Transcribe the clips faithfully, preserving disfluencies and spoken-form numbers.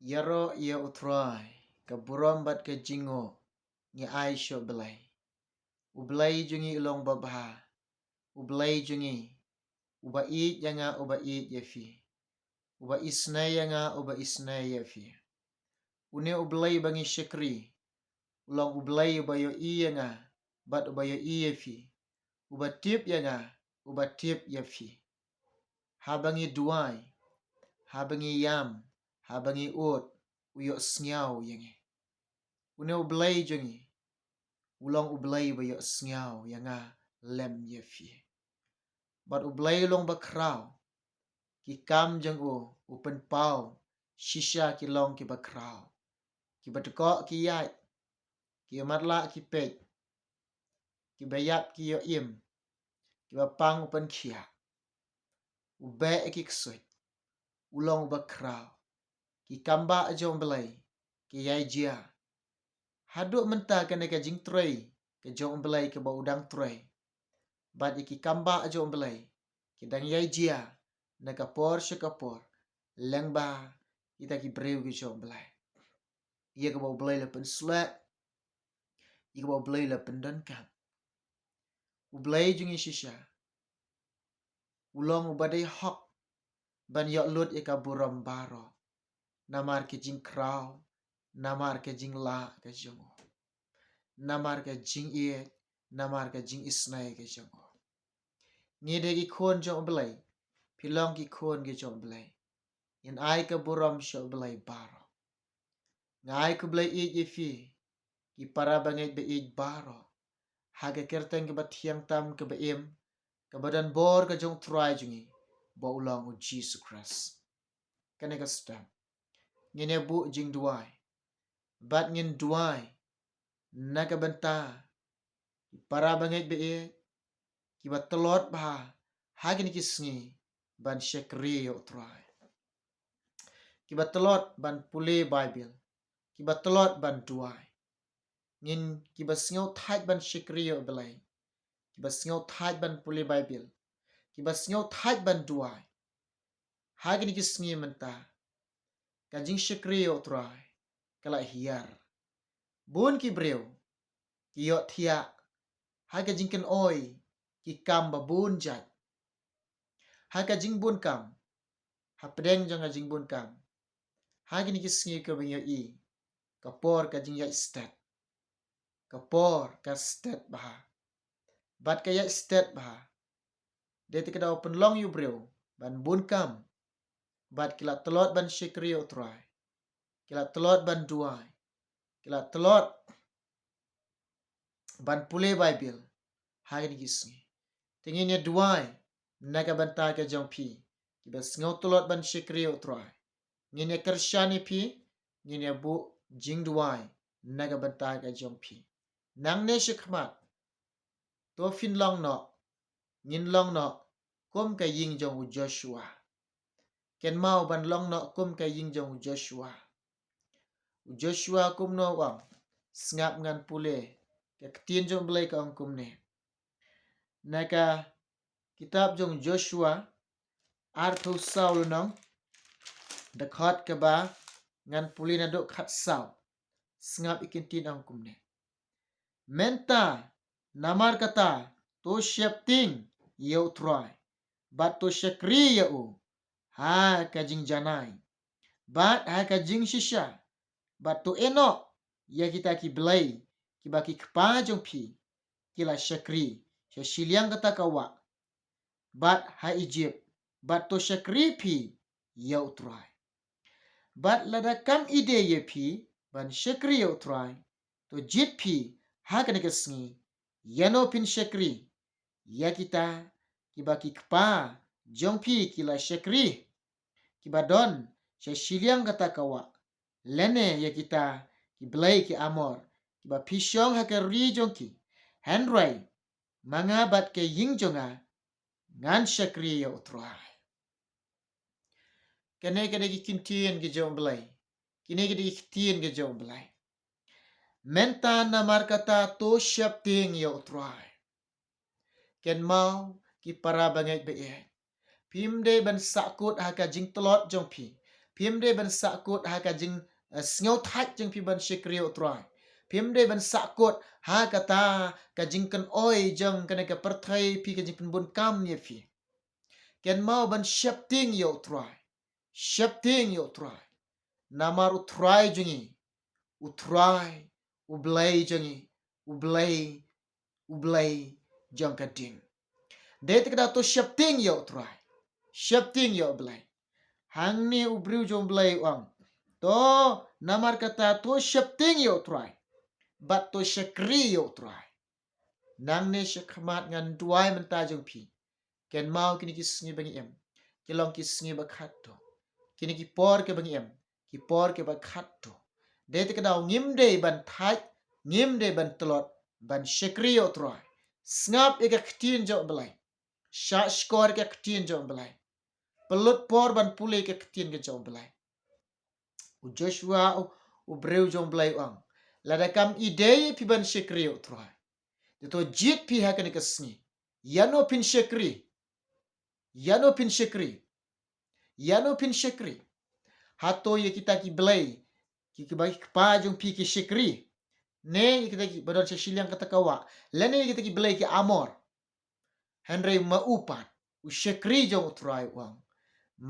Ïaroh ïa U Trai, ka burom bad ka jingnguh ngi ai sha U Blei. U Blei jong ngi u long babha. U Blei jong ngi uba ïeit ïa nga, uba ïeit ïa phi, uba isynei ïa nga, uba isynei ïa phi. Une U Blei ba ngi shakri u long U Blei uba ïohi ïa nga bad uba ïohi ïa phi, uba tip ïa nga, uba tip ïa phi. Haba ngi duwai, haba ngi ïam, haba ngi ud, u ïohsngew ïa ngi. Une U Blei jong ngi u long U Blei uba ïohsngew ïa nga lem ïa phi. Bad U Blei u long bakhraw. Ki kam jong u u pynpaw shisha ki long kiba khraw. Kiba dkoh ki ïaid, kiba matlah ki peit, kiba ïap ki ïoh im, kiba pang u pynkhiah, u beh ïa ki ksuid. U long uba khraw. Ki kambah jong U Blei ki ïai jia. Haduh mynta kane ka jingtrei ka jong U Blei kaba u dang trei. Bad ïa ki kambah jong U Blei ki dang ïai jia na ka por sha ka por, lyngba kita ki briew ki jong U Blei. Ïa kaba U Blei la pynsleh, ïa kaba U Blei la pyndonkam. U Blei jong ngi shisha u long uba dei hok ban ïoh lut ïa ka burom baroh, namar ka jingkhraw, namar ka jinglah ka jong u, namar ka jingïeit, namar ka jingisynei ka jong u. Ngi dei ki khun jong U Blei, phi long ki khun ki jong U Blei. Ngin ai ka burom sha U Blei baroh. Nga ai khublei ïeit ïa phi, ki para bangeit ba ïeit baroh, ha ka kyrteng kaba thiang tam kaba im, kaba don bor ka jong U Trai jong ngi, ba u long U Jisu Khrist. Kane ka step ngin ïa buh jingduwai. Bad ngin duwai na ka bynta ki para bangeit ba ïeit, kiba tlot bha ha kine ki sngi ban shakri ïa U Trai, kiba tlot ban pule Baibl, kiba tlot ban duwai. Ngin, kiba sngewthait ban shakri ïa U Blei, kiba sngewthait ban pule Baibl, kiba sngewthait ban duwai ha kine ki sngi mynta. Ka jingshakri ïa U Trai ka la hiar. Bun ki briew ki ïohthiah ha ka jingkynoi ki kam ba bun jait. Ha ka jingbun kam, hapdeng jong ka jingbun kam, ha kine ki sngi kaba ngi ïohi, ka por ka jingïaid stet, ka por ka stet bha. Bad ka ïaid stet bha, dei te ka daw pynlong ïa u briew ban bun kam. Bad ki la tlot ban shakri ïa U Trai, ki la tlot ban duwai, ki la tlot ban pule Baibl ha kine ki sngi. Te ngin ïa duwai na ka bynta ka jong phi, kiba sngew tlot ban shakri ïa U Trai. Ngin ïa kyrshan ïa phi, ngin ïa buh jingduwai na ka bynta ka jong phi. Nangne shakhmat, to phin long noh, ngin long noh kum ka ïing jong u Joshua. Kynmaw ban long noh kum ka ïing jong u Joshua. U Joshua kumno u ong? Sngap, ngan pule ka ktien jong U Blei, ka ong kumne. Na ka kitab jong u Joshua arphew saw lynnong, dkhot kaba, ngan pule naduh khatsaw. Sngap, ïa ka ktien ong kumne. Mynta, namar kata, to sheptieng ïa U Trai, bad to shakri ïa u ha ka jingjanai bad ha ka jingshisha, bad to ïehnoh ïa kita ki blei kiba ki kpa jong phi ki la shakri sha shiliang kata ka wah, bad ha Ijipt, bad to shakri phi ïa U Trai. Bad lada kam ïadei ïa phi ban shakri ïa U Trai, to jied phi ha kane ka sngi, ïano phin shakri? Ïa kita kiba ki kpa jong phi ki la shakri, kiba don sha shiliang kata ka wah, lane ïa kita ki blei ki Amor kiba phi shong ha ka ri jong ki? Hynrei ma nga bad ka ïing jong nga, ngan shakri ïa U Trai. Kine ki dei ki ktien ki jong U Blei. Kine ki dei ki ktien ki jong U Blei. Mynta namar kata to sheptieng ïa U Trai. Kynmaw, ki para bangeit ba ïeit, phim dei ban sahkut ha ka jingtlot jong phi, Phim dei ban sahkut ha ka jing, eh, sngewthait jong phi ban shakri ïa u Trai. Phim dei ban sahkut ha kata ka jingkynoi jong kane ka pyrthei, phi ka jingpynbun kam ïa phi. Kynmaw ban sheptieng ïa u Trai. Sheptieng ïa u Trai. Namar u Trai jong ngi, u Trai, u Blei jong ngi, u Blei, u Blei jong ka ding. Dei te kata, to sheptieng ïa u Trai. Sheptieng ïa u Blei. Hangne u briew jong u Blei u ong, to, namar kata to sheptieng ïa u Trai, bad to shakri ïa u Trai. Nangne shakhmat ngan duwai mynta jong phi. Kynmaw kine ki sngi ba ngi im, ki long ki sngi ba khatduh. Kine ki por kiba ngi im, ki por kiba khatduh. Dei te kata, ngim dei ban thait, ngim dei ban tlot ban shakri ïa u Trai. Sngap ïa ka ktien jong u Blei. Shah shkor ïa ka ktien jong u Blei. Pynlut por ban pule ïa ka ktien ka jong u Blei. U Joshua, u, u briew jong u Blei u ong, lada kam ïadei ïa phi ban shakri ïa u Trai, te to jied phi ha kane ka sngi. Ïano phin shakri? Ïano phin shakri? Ïano phin shakri? Hato ïa kita ki blei ki, kiba ki kpa jong phi ki shakri? Ne ïa kita kiba don sha shiliang kata ka wah, lane ïa kita ki blei ki Amor? Hynrei ma u pat, u shakri jong u Trai u ong,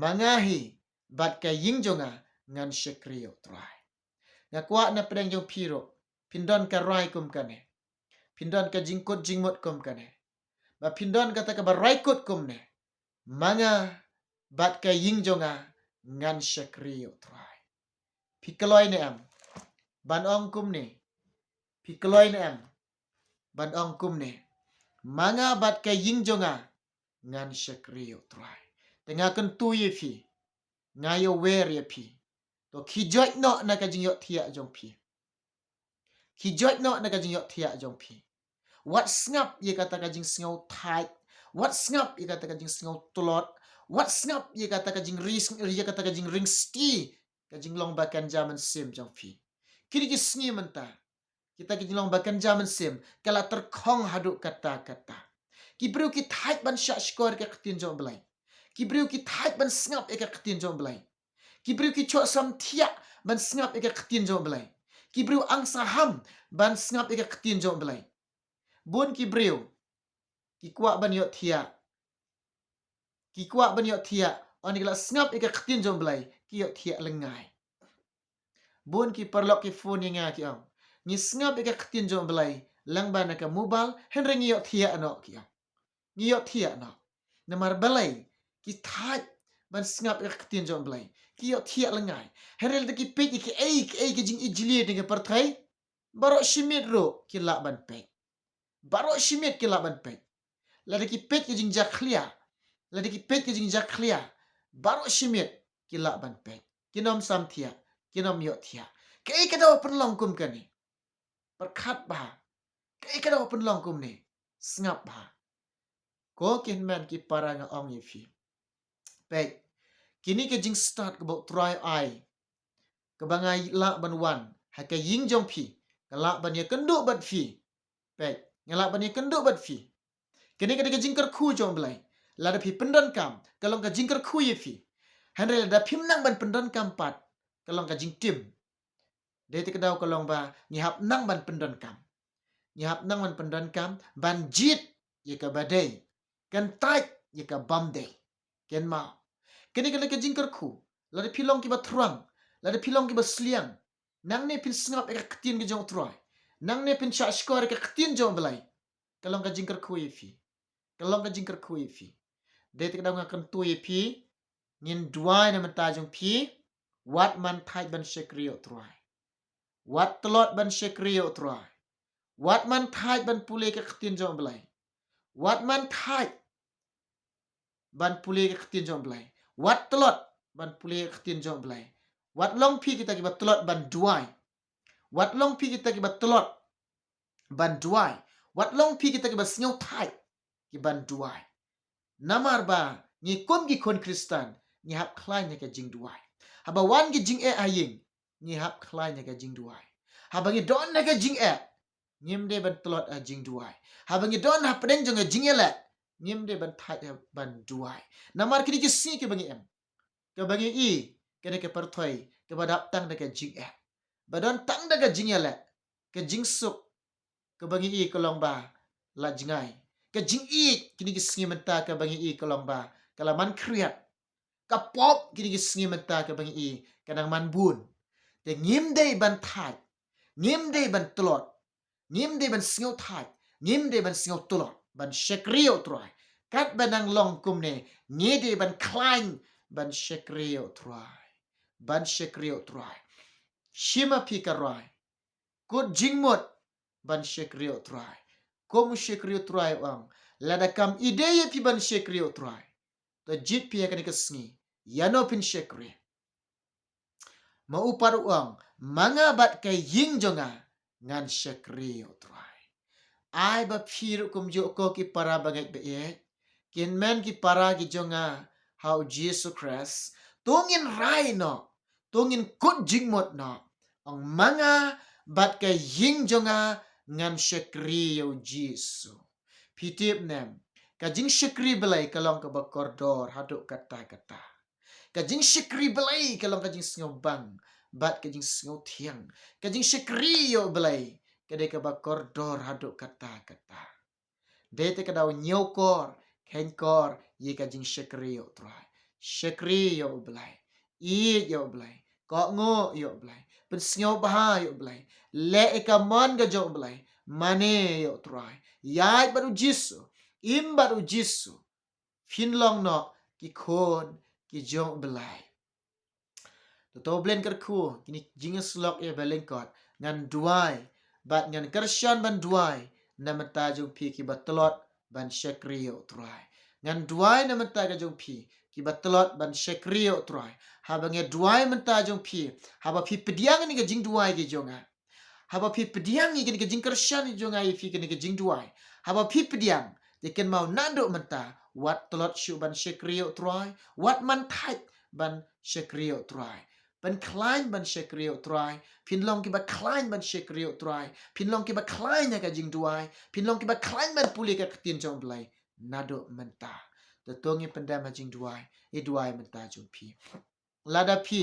ma nga hi bad ka ïing jong nga, ngan shakri ïa u Trai. Nga kwah na pdeng jong phi ruh phin don ka rai kum kane. Phin don ka jingkut jingmut kum kane. Ba phin don kata kaba rai kut kumne. Ma nga bad ka ïing jong nga, ngan shakri ïa u Trai. Phi kloi ne em ban ong kumne? Phi kloi ne em ban ong kumne? Ma nga bad ka ïing jong nga, ngan shakri ïa u Trai. Te nga kyntu ïa phi, nga ïawer ïa phi, to khie joit noh na ka jingïohthiah jong phi. Khie joit noh na ka jingïohthiah jong phi. Wat sngap ïa kata ka jingsngewthait. Wat sngap ïa kata ka jingsngewtlot. Wat sngap ïa kata ka jingri-, ïa kata ka jingring sti, ka jinglong ba kynja mynsiem jong phi. Kine ki sngi mynta, kita ki jinglong ba kynja mynsiem ka la tyrkhong haduh katta katta. Ki briew ki thait ban shah shkor ïa ka ktien jong u Blei. Ki briew ki thait ban sngap ïa ka ktien jong u Blei. Ki briew ki shoh samthiah ban sngap ïa ka ktien jong u Blei. Ki briew angsaham ban sngap ïa ka ktien jong u Blei. Bun ki briew ki kwah ban ïohthiah. Ki kwah ban ïohthiah, hynrei ki la sngap ïa ka ktien jong u Blei, ki ïohthiah lyngngai. Bun ki paralok ki phone ïa nga ki ong, ngi sngap ïa ka ktien jong u Blei lyngba na ka mobile, hynrei ngi ïohthiah noh, ki ong. Ngi ïohthiah noh. Namar balei? Ki thait ban sngap ïa ka ktien jong u Blei. Ki ïohthiah lyngngai. Hynrei lada ki peit ïa kiei kiei ki jingijli na ka pyrthei, baroh shi miet ruh ki lah ban peit. Baroh shi miet ki lah ban peit. Lada ki peit ki jingjakhlia, lada ki peit ki jingjakhlia, baroh shi miet ki lah ban peit. Kin ym samthiah, kin ym ïohthiah. Kaei ka daw pynlong kum kane? Pyrkhat bha. Kaei ka daw pynlong kumne? Sngap bha. Ko ki hynmen ki para, nga ong ïa phi, peit, kine ki jingstad kaba u Trai u ai, kaba nga lah ban wan ha ka ïing jong phi, nga lah ban ïakynduh bad phi. Peit, nga lah ban ïakynduh bad phi. Kane ka dei ka jingkyrkhu jong u Blei. Lada phi pyndonkam, ka long ka jingkyrkhu ïa phi. Hynrei lada phim nang ban pyndonkam pat, ka long ka jingtim. Dei te ka daw ka long ba ngi hap nang ban pyndonkam. Ngi hap nang ban pyndonkam ban jied ïa kaba dei, kyntait ïa ka bym dei. Kynmaw, kane ka long ka jingkyrkhu. Lada phi long kiba thrang, lada phi long kiba sliang, nangne phin sngap ïa ka ktien ka jong u Trai. Nangne phin shah shkor ïa ka ktien jong u Blei. Ka long ka jingkyrkhu ïa phi. Ka long ka jingkyrkhu ïa phi. Dei te ka daw nga kyntu ïa phi, ngin duwai na bynta jong phi. Wat man thait ban shakri ïa u Trai. Wat tlot ban shakri ïa u Trai. Wat man thait ban pule ka ktien jong u Blei. Wat man thait ban pule ka ktien jong u Blei. Wat tlot ban pule ka ktien jong u Blei. Wat long phi kita kiba tlot ban duwai. Wat long phi kita kiba tlot ban duwai. Wat long phi kita kiba sngewthait ki ban duwai. Namar ba ngi kum ki khun Khristan, ngi hap khlaiñ ha ka jingduwai. Haba wan ki jingeh ha ïing, ngi hap khlaiñ ha ka jingduwai. Haba ngi don ha ka jingeh, ngim dei ban tlot ha jingduwai. Haba ngi don hapdeng jong ka jingeh leh, ngim dei ban thait ha ban duwai. Namar kine ki sngi kiba ngi im, kaba ngi i, kane ka pyrthei kaba dap tang da ka jingeh. Ba don tang da ka jingeh leh, ka jingsuk kaba ngi i ka long ba la jngai. Ka jingïeit kine ki sngi mynta kaba ngi i ka long ba ka la man khriat. Ka pop kine ki sngi mynta kaba ngi i ka nang man bun. Te ngim dei ban thait, ngim dei ban tlot, ngim dei ban sngew thait, ngim dei ban sngew tlot ban shakri ïa u Trai. Katba nang long kumne, ngi dei ban khlaiñ ban shakri ïa u Trai. Ban shakri ïa u Trai. Shim ma phi ka rai, kut jingmut ban shakri ïa u Trai. Kum u shakri ïa u Trai u ong, lada kam i dei ïa phi ban shakri ïa u Trai, to jied phi ha kane ka sngi, ïano phin shakri. Ma u pat u ong, ma nga bad ka ïing jong nga ngan shakri ïa u Trai. Ai ba phi ruh kumjuh ko ki para bangeit ba ïeit, ki hynmen ki para ki jong nga ha u Jisu Khrist, to ngin rai noh, to ngin kut jingmut noh. Ong, ma nga bad ka ïing jong nga ngan shakri ïa u Jisu. Phi tip ne em, ka jingshakri Blei ka long kaba kordor haduh katta katta. Ka jingshakri Blei ka long ka jingsngewbang bad ka jingsngewthiang. Ka jingshakri ïa u Blei ka dei kaba kordor haduh katta katta. Dei te ka daw ñiewkor, kheiñkor ïa ka jingshakri ïa u Trai. Shakri ïa u Blei, ïeit ïa u Blei, kohnguh ïa u Blei, pynsngewbha ïa u Blei, leh ïa ka mon ka jong u Blei, mane ïa u Trai, ïaid bad u Jisu, im bad u Jisu. Phin long noh ki khun ki jong u Blei. To to Blei kyrkhu kine ki jingïasyllok ïa ba lyngkot. Ngan duwai bad ngan kyrshan ban duwai na bynta jong phi kiba tlot ban shakri ïa u Trai. Ngan duwai na bynta ka jong phi kiba tlot ban shakri ïa u Trai. Haba nga duwai mynta jong phi, haba phi pdiang ïa kane ka jingduwai ka jong nga, haba phi pdiang ïa kane ka jingkyrshan ka jong nga ïa phi, kane ka jingduwai, haba phi pdiang, te kynmaw naduh mynta wat tlot shuh ban shakri ïa u Trai, wat man thait ban shakri ïa u Trai. Pynkhlaiñ ban shakri ïa u Trai. Phin long kiba khlaiñ ban shakri ïa u Trai. Phin long kiba khlaiñ ha ka jingduwai. Phin long kiba khlaiñ ban pule ka ktien jong u Blei naduh mynta. To to ngin pyndem ha jingduwai. Ïa duwai mynta jong phi. Lada phi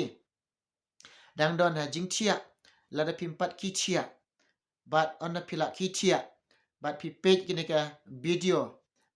dang don ha jingthiah, lada phim pat ki thiah, bad ynda phi lah ki thiah bad phi peit kane ka video,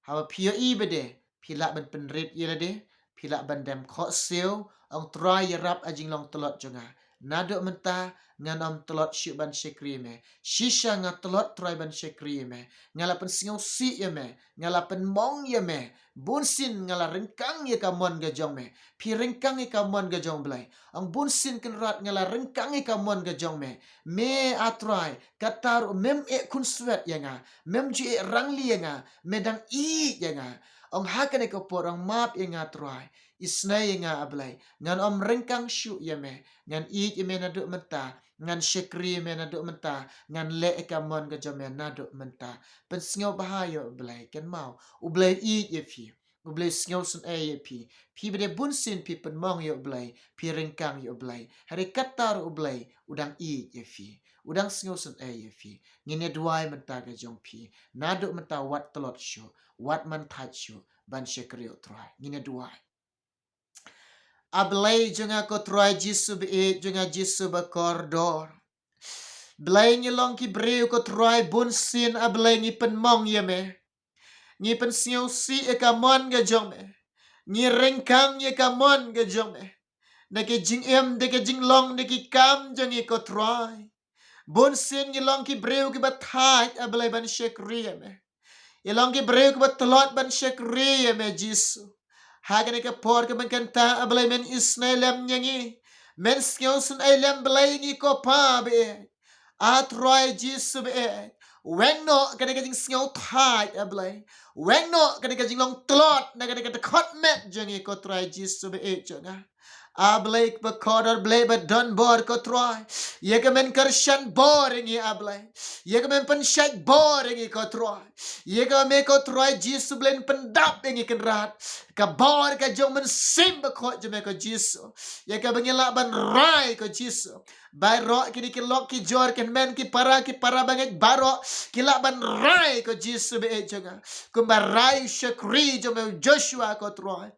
haba phi ïohi ba dei, phi lah ban pynrit ïa lade, phi lah ban dem khohsiew, ong, Trai, ïarap ha jinglong tlot jong nga. Naduh mynta ngan ym tlot shuh ban shakri ïa me. Shisha nga tlot, Trai, ban shakri ïa me. Nga la pynsngewsih ïa me, nga la pynmong ïa me. Bunsien nga la ryngkang ïa ka mon ka jong me. Phi ryngkang ïa ka mon ka jong u Blei. Ong, bunsien Kynrad nga la ryngkang ïa ka mon ka jong me. Me, ah Trai, kata ruh mem eh khunswet ïa nga, mem ju eh rangli ïa nga, me dang ïeit ïa nga. Ong, ha kane ka por ong, map ïa nga Trai. Isnei ïa nga, ah Blei. Ngan ym ryngkang shuh ïa me. Ngan ïeit ïa me naduh mynta. Ngan shakri ïa me naduh mynta. Ngan leh ïa ka mon ka jong me naduh mynta. Pynsngewbha ïa u Blei, kynmaw, u Blei u ïeit ïa phi. U Blei u sngewsynei ïa phi. Phi ba dei bunsien phi pynmong ïa u Blei, phi ryngkang ïa u Blei, hynrei kata ruh u Blei u dang ïeit ïa phi. U dang sngewsynei ïa phi. Ngin ïa duwai mynta ka jong phi. Naduh mynta wat tlot shuh, wat man thait shuh ban shakri ïa u Trai. Ngin ïa duwai. Ah Blei jong nga, ko Trai Jisu ba ïeit jong nga, Jisu ba kordor. Blei, ngi long ki briew, ko Trai, bunsien, ah Blei, ngi pynmong ïa me. Ngi pynsngewsih ïa ka mon ka jong me. Ngi ryngkang ïa ka mon ka jong me. Da ki jingim, da ki jinglong, da ki kam jong ngi, ko Trai. Bunsien ngi long ki briew kiba thait, ah Blei, ban shakri ïa me. Ngi long ki briew kiba tlot ban shakri ïa me, Jisu. Ha kane ka por kaba mynta, ah Blei, men isnei lem ïa ngi. Men sngewsynei lem, Blei, ïa ngi, ko Pa ba ïeit. Ah Trai Jisu ba ïeit. Weng noh kane ka jingsngew thait, ah Blei. Weng noh kane ka jinglong tlot na kane ka dkhot met jong ngi, ko Trai Jisu ba ïeit jong nga. Ah Blei ba kordor, Blei ba don bor, ko Trai. Ïa ka men kyrshan bor ïa ngi, ah Blei. Ïa ka men pynshait bor ïa ngi, ko Trai. Ïa ka me, ko Trai Jisu, Blei, pyndap ïa ngi, Kynrad. Ka bor ka jong u Mynsiem Bakhuid jong me, ko Jisu. Ïa kaba ngin lah ban rai, ko Jisu. Baroh kine ki lok ki jor, ki hynmen ki para, ki para bangeit baroh, ki lah ban rai, ko Jisu ba ïeit jong nga. Kumba rai u shakri jong me u Joshua, ko Trai.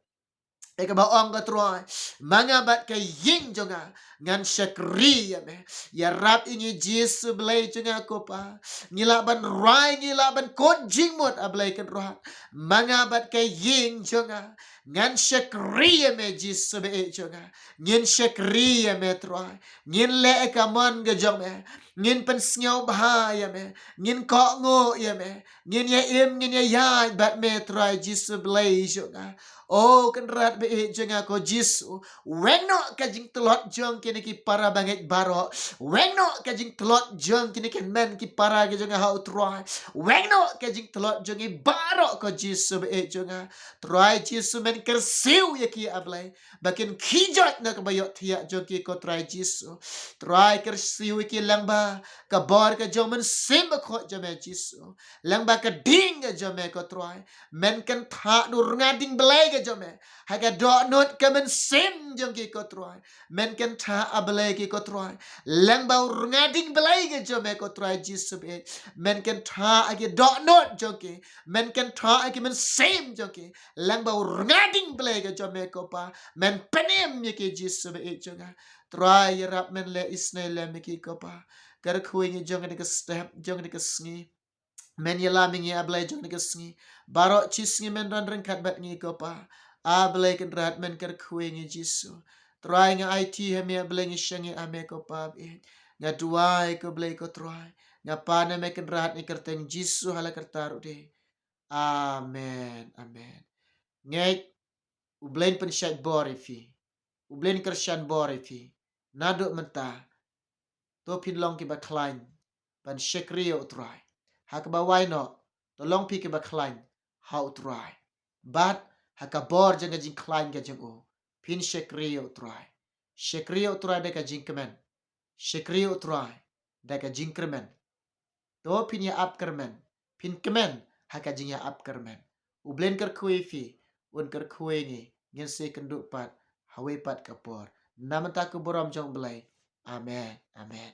Ïa kaba ong ka Trai, ma nga bad ka ïing jong nga, ngan shakri ïa me. Ïarap ïa ngi Jisu Blei jong nga ko Pa. Ngi lah ban rwai, ngi lah ban kut jingmut, A Blei Kynrad. Ma nga bad ka ïing jong nga, ngan shakri ïa me Jisu Blei jong nga. Ngin shakri ïa me Trai. Ngin leh ïa ka mon ka jong me. Ngin pynsngewbha ïa me. Ngin kohnguh ïa me. Ngin ïa im, ngin ïa ïaid bad me Trai Jisu Blei jong nga. O Kynrad ba ïeit jong nga ko Jisu. Weng noh ka jingtlot jong kine ki para bangeit baroh. Weng noh ka jingtlot jong kine ki hynmen ki para ki jong nga ha U Trai. Weng noh ka jingtlot jong ki baroh ko Jisu ba ïeit jong nga. Trai Jisu men kyrsiew ïa ki A Blei. Ba kin khie joit na kaba ïohthiah jong ki ko Trai Jisu. Trai kyrsiew ïa ki lyngba ka bor ka jong u Mynsiem Bakhuid jong me Jisu. Lyngba ka ding ka jong me ko Trai. Men kynthah da u rnga ding Blei ka jong me. Ha ka dohnud ka mynsiem jong ki ko Trai. Men kynthah A Blei ki ko Trai. Lyngba u rnga ding Blei ka jong me ko Trai Jisu beit. Men kynthah ha ki dohnud jong ki. Men kynthah ha ki mynsiem jong ki. Lyngba u rnga ding Blei ka jong me ko Pa. Men pynim ïa ki Jisu beit jong nga. Trai ïarap men leh isynei lem ïa ki ko Pa. Kyrkhu ïa ngi jong kane ka step, jong kane ka sngi. Men ïalam ïa ngi A Blei jong kane ka sngi. Baroh shi sngi men don ryngkat bad ngi ko Pa. A Blei Kynrad men kyrkhu ïa ngi Jisu. Trai nga aiti ha me A Blei ngi shong ha me ko Pa beit. Nga duwai ko Blei ko Trai. Nga pan ha me Kynrad ha ka kyrteng Jisu ha la karta ruh de. Amen. Amen. Ngeit U Blei un pynshait bor ïa phi. U Blei un kyrshan bor ïa phi. Naduh mynta to phin long kiba khlaiñ ban shakri ïa U Trai. Ha kaba wai noh to long phi kiba khlaiñ ha U Trai. Bad ha ka bor jong ka jingkhlaiñ ka jong u phin shakri ïa U Trai. Shakri ïa U Trai da ka jingkmen. Shakri ïa U Trai da ka jingkyrmen. To phin ïa ap kyrmen, phin kmen ha ka jingïa ap kyrmen. U Blei un kyrkhu ïa phi, un kyrkhu ïa ngi, ngin sa ïakynduh pat ha kawei pat ka por. Na ka bynta ka burom jong U Blei. Amen. Amen.